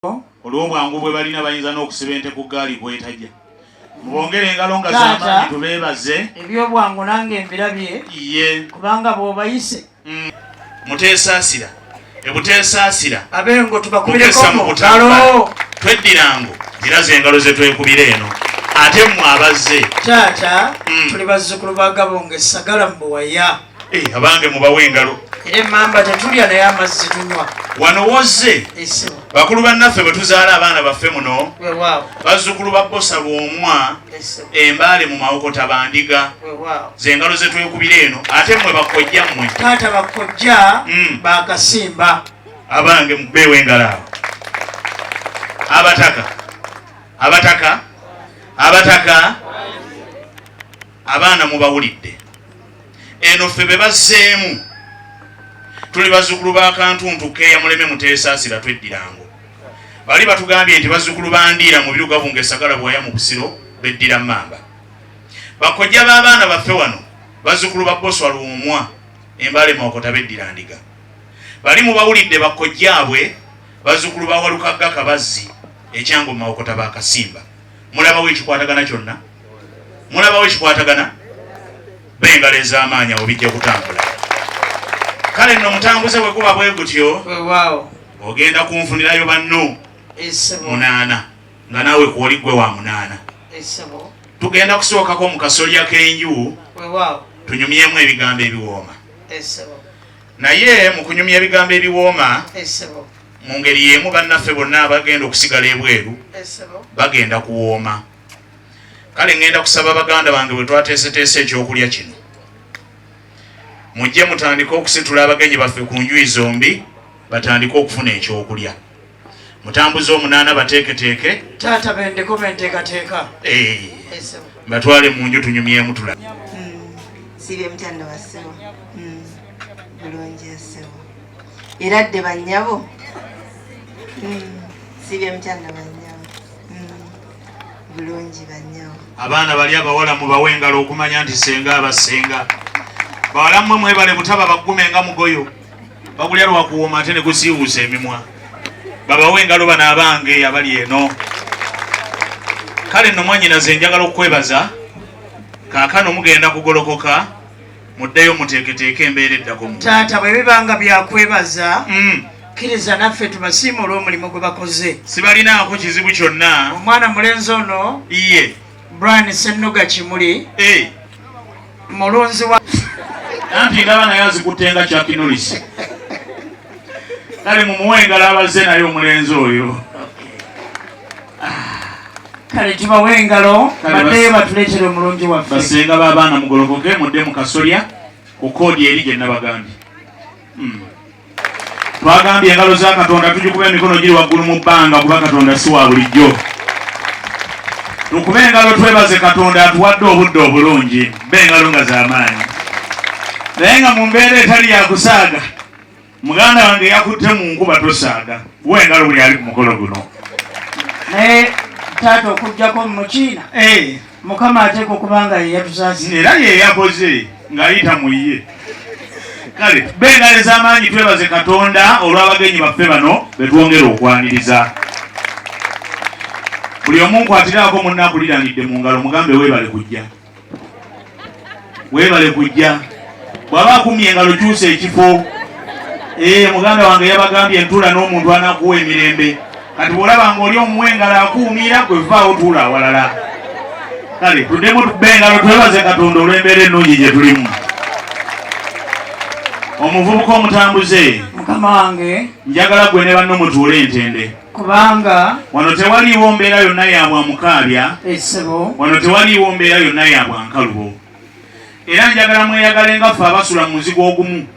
Olw'obwangu bwe balina bayinza n'okusiba ente ku ggaali kwetajja. Mubongere engalo nga z'amaanyi tubeebaze. Eby'obwangu nange mbirabye. Ye. Kubanga bw'obayise. Muteesaasira. Ebuteesaasira. Abengo tubakubireko Mukesa mu mu ngalo. Butambala. Tweddirango ziraze engalo ze twekubira eno. Ate mmwe abazze. Taata, tuli bazzukulu ba Gabunga essagala mu buwaya. Eh, abange mubawe engalo. Era emmamba tetulya naye amazzi tunywa. Wano wozze. Essebo. Bakulu bannaffe bwe tuzaala abaana baffe muno. Weewaawo. Bazzukulu ba Bbosa Lwomwa. Essebo. Embaale mu Mawokota Bandiga. Weewaawo. Ze ngalo ze twekubira eno. Ate mmwe bakojja mmwe. Taata bakojja bakasimba. Abange mubeewo engalo awo. Abataka. Abataka. Abataka. Abaana mubawulidde. Eno ffe be bazzeemu. Tuli bazzukulu ba Kantuntu Keeya Muleme Muteesaasira tweddirango. Bali batugambye nti bazzukulu ba Ndiira mu Birugavu ng'essagala bwaya mu Busiro beddira Mmamba. Bakojja b'abaana baffe wano bazzukulu ba Bboswa Lwomwa Embaale Mawokota beddira Ndiga. Bali mubawulidde bakojjaabwe bazzukulu ba Walukagga Kabazzi Ekyango Mawokota ba Kasimba. Mulabawo ekikwatagana kyonna? Mulabawo ekikwatagana? Bengalo ez'amaanyi awo bijja kutambula. Kale nno omutambuze bwe guba bwe gutyo, Weewaawo. ogenda kunfunirayo banno Essebo. 8 nga naawe kw'oli ggwe wa 8. Essebo. Tugenda kusookako mu kasolya k'enju, Weewaawo. tunyumyemu ebigambo ebiwooma. Essebo. Naye mu kunyumya ebigambo ebiwooma, Essebo. mu ngeri y'emu bannaffe bonna abagenda okusigala ebweru Essebo. bagenda kuwooma. Kale ŋŋenda kusaba baganda bange bwe twateeseteese ekyokulya kino, mujje mutandike okusitula abagenyi baffe ku njuyi zombi batandike okufuna ekyokulya. Mutambuze 8 bateeketeeke. Taata bendeko benteekateeka. Essebo. Mbatwale mu nju tunyumyemu tulabe. Siibye mutanda wa ssebo. Bulungi ssebo. Era dde bannyabo. Siibye mutanda bannyabo. Bulungi bannyabo. Abaana bali abawala mubawe engalo okumanya nti ssenga abasenga. Bawala mmwe mwebale butaba baggume nga mugoyo. Bagulya lwa kuwooma ate ne gusiiwuusa emimwa. Babawe engalo bano abange abali eno. Kale nno mwannyinaze njagala okukwebaza. Kaakano mugenda kugolokoka muddeyo muteeketeeke embeera eddako mu. Taata bwe biba nga byakwebaza, kkiriza naffe tubasiime olw'omulimu gwe bakoze. Sibalinaako kizibu kyonna. Omwana mulenzi ono, Iye. Brian Ssennoga Kimuli, mulunzi wa Anti ndaba naye azikutte nga Chuck Norris. Kale mumuwe engalo abazze naye omulenzi oyo. Kale tubawe engalo, Kale baddeyo batuleetere omulungi waffe. Basenga b'abaana mugolokoke mudde mu kasolya ku koodi eri gye nabagambye. Twagambye engalo za Katonda tugikuba emikono giri waggulu mu bbanga kuba Katonda si wa bulijjo. Tukube engalo twebaze Katonda atuwadde obudde obulungi. Mbe engalo nga z'amaanyi. Naye nga mu mbeera etali ya kusaaga, muganda wange yakutte mu nkuba tosaaga. Wa engalo buli ali ku mukolo guno. Naye taata okuggyako mu Mukiina, Mukama ateekwa okuba nga ye yatusaasira. Era ye yakoze ng'ayita mu ye. Kale bengalo ez'amaanyi twebaze Katonda olw'abagenyi baffe bano be twongera okwaniriza. Buli omu nkwatiraako munne akuliranidde mu ngalo mugambe weebale kujja. Weebale kujja. Bw'aba akumye engalo kyusa ekifo. Muganda wange yabagambye ntuula n'omuntu anaakuwa emirembe. Kati bw'olaba ng'oli omuwa engalo akuumira, gwe vaawo tuula awalala. Kale tuddemu tukube engalo twebaze Katonda olw'embeera ennungi gye tulimu. Omuvubuka omutambuze. Mukama wange. Njagala gwe ne banno mutuule entende. Kubanga wano tewaliiwo mbeera yonna ya bwa mukaabya. Essebo. Wano tewaliiwo mbeera yonna ya bwa nkalubo. Era njagala mweyagale nga ffe abasula mu muzigo ogumu.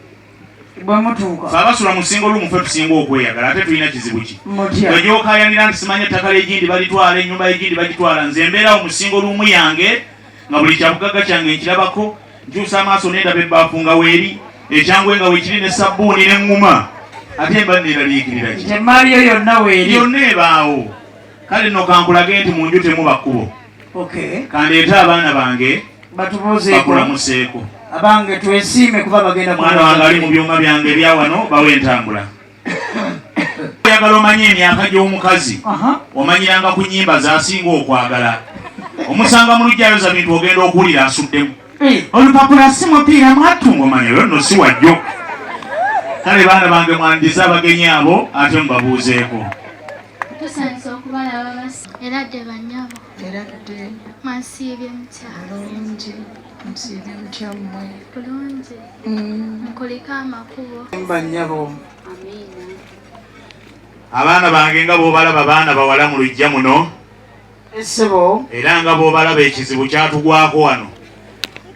Bwe mutuuka. Ffe abasula mu singo lumu ffe tusinga okweyagala ate tulina kizibu ki? Mutya. Bwe gy'okaayanira nti simanyi ettaka ly'egindi balitwala, ennyumba y'egindi bagitwala, nze mbeerawo mu singo lumu yange nga buli kyabugagga kyange nkirabako, nkyusa amaaso n'endaba ebbaafu nga weeri, ekyangwe nga weekiri ne sabbuuni n'eŋŋuma. Ate mba neeraliikirira ki? Nti emmaali yo yonna weeri. Yonna ebaawo. Kale nno kankulage nti mu nju temuba kkubo. Kandeete abaana bange Batubuuzeeko. Bakulamuseeko. Abange twesiime kuba bagenda Mwana wange ali mu byuma byange ebya wano bawe entambula. oyagala omanye emyaka gy'omukazi, omanyiranga ku nnyimba z'asinga okwagala. Omusanga mu luggya ayoza bintu, ogenda okuwulira asuddemu olupapula si mupiira mwattu, ng'omanya oyo nno si wajjo. Kale baana bange, mwandize abagenyi abo ate mubabuuzeeko. Tusanyuse okubalaba basi era dde bannyabo. Era dde. Mwasiibye mutya? Bulungi. Musiibye mutya mmwe? Bulungi. Mukulike amakubo. Bannyabo. Amiina. Abaana bange nga bw'obalaba baana bawala mu luggya muno. Ssebo. Era nga bw'obalaba ekizibu kyatugwako wano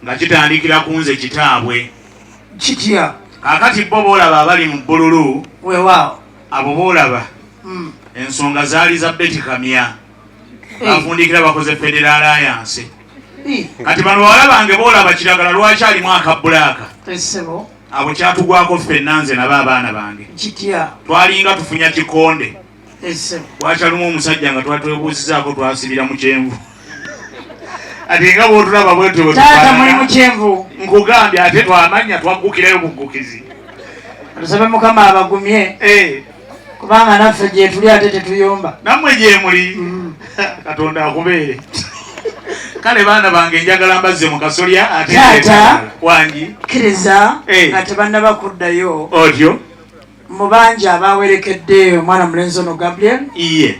nga kitandikira ku nze kitaabwe. Kitya? Kaakati bo b'olaba abali mu bbululu. Weewaawo. Abo b'olaba ensonga zaali za Betty Kamya. Bafundikira bakoze Federal Alliance. Kati bano bawala bange b'olaba kiragala lwaki alimu akabbulaaka. Ssebo. Abo kyatugwako ffenna nze nabo abaana bange. Kitya? Twalinga tufunya kikonde. Twakyalumu omusajja nga twatwebuuzizaako twasibira mu kyenvu. Ate nga bw'otulaba bwetyo bwe Taata muli mu kyenvu. Nkugambye ate twamanya twaggukirayo buggukizi. Tusabe Mukama abagumye. Kubanga naffe gyetuli ate tetuyomba. Nammwe gyemuli. Katonda akubeere. Kale baana bange njagala mbazze mu kasolya ate Taata. wangi. Kkiriza nga tebannaba kuddayo. Otyo. Mu bangi abawerekedde omwana mulenzi ono Gabriel. Iye.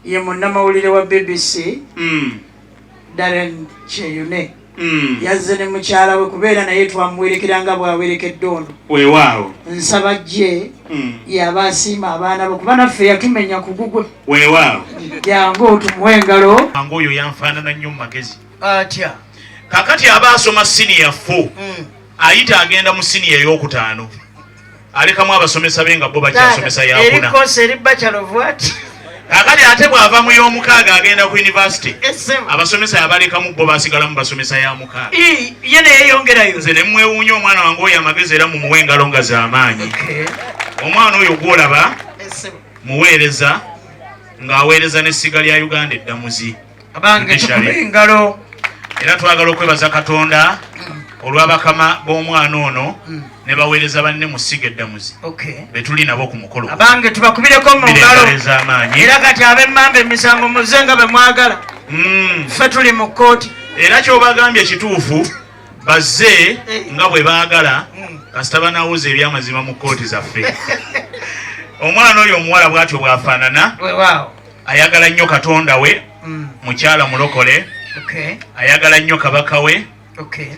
Ye munnamawulire wa BBC. Darren Kyeyune. Yazze ne mukyala we kubeera naye twamuwerekera nga bw'awerekedde ono. Weewaawo. Nsaba ajje yaba asiima abaana bo kuba naffe yatumenya ku gugwe. Weewaawo. Jangu tumuwe engalo. Nga oyo yanfaanana nnyo mu magezi. Atya? Kakati aba asoma siniya 4. Ayita agenda mu siniya ey'okutaano. Alekamu abasomesa be nga bo bakyasomesa yakuna. Eri course eri bachelor of what? Kakati ate bw'ava mu y'omukaaga agenda ku university. Abasomesa yabalekamu bo basigalamu basomesa ya mukaaga. Ye ne yeeyongerayo. Nze ne mwewuunya omwana wange oyo amagezi era mumuwe engalo nga z'amaanyi. Omwana oyo gw'olaba muweereza ng'aweereza n'essiga lya Uganda eddamuzi. Abange tukube engalo. Era twagala okwebaza Katonda olw'abakama b'omwana ono ne baweereza banne mu ssiga eddamuzi be tuli nabo ku mukolo. Abange tubakubireko mu ngalo. Ez'amaanyi. Era kati ab'emmamba emisango muze nga bwe mwagala. Ffe tuli mu kkooti. Era ky'obagambye kituufu, bazze nga bwe baagala kasita banaawoza ebyamazima mu kkooti zaffe. Omwana oyo omuwala bw'atyo bw'afaanana. Ayagala nnyo Katonda we, mukyala mulokole. Ayagala nnyo kabaka we.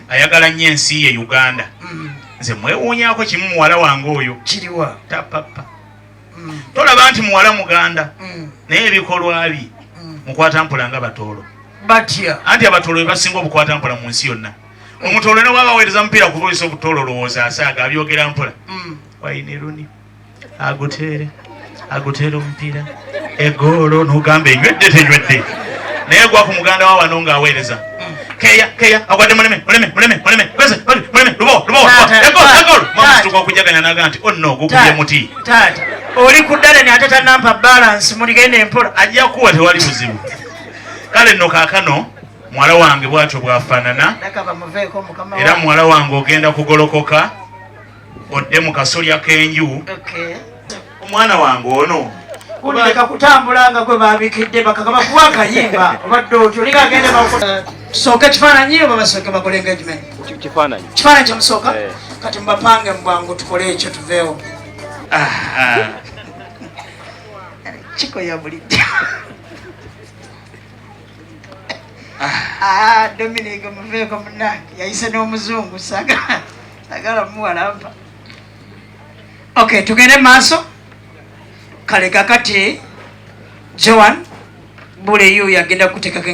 Ayagala nnyo ensi ye Uganda. Nze mwewuunyaako kimu muwala wange oyo. Kiriwa? Tapapa. Tolaba nti muwala Muganda. Naye ebikolwa bye mukwata mpola nga Batoolo. Batya? Anti Abatoolo be basinga obukwata mpola mu nsi yonna. Omutoolo ne bw'aba aweereza mupiira ku Voice of Toolo olowooza asaaga abyogera mpola. Wayne Rooney aguteere aguteere omupiira egoolo n'ogamba enywedde tenywedde. Naye gwa ku muganda wa wano ng'aweereza. Keya keya agwadde muleme muleme muleme muleme kwese muleme lubo lubo egol egol mama situka okujaganya naga nti onno gukubye muti. Taata oli ku ddala ni ate tanampa balance muligende empola. Ajja kuwa tewali buzibu. Kale nno kaakano muwala wange bw'atyo bw'afaanana. Era muwala wange ogenda kugolokoka odde mu kasolya k'enju. Omwana wange ono Kuleka kutambula nga gwe babikidde bakaka bakuwa akayimba obadde otyo olinga agende tusooke ekifaananyi oba basooke bakole engagement? Kifaananyi. Kifaananyi kyemusooka? Kati mubapange mu bwangu tukole ekyo tuveewo. Kikoya bulijjo. Dominic muveeko munnange yayise n'omuzungu sagala muwalampa. Okay, tugende maaso. Kale kakati Joan Buleyu yagenda kuteekako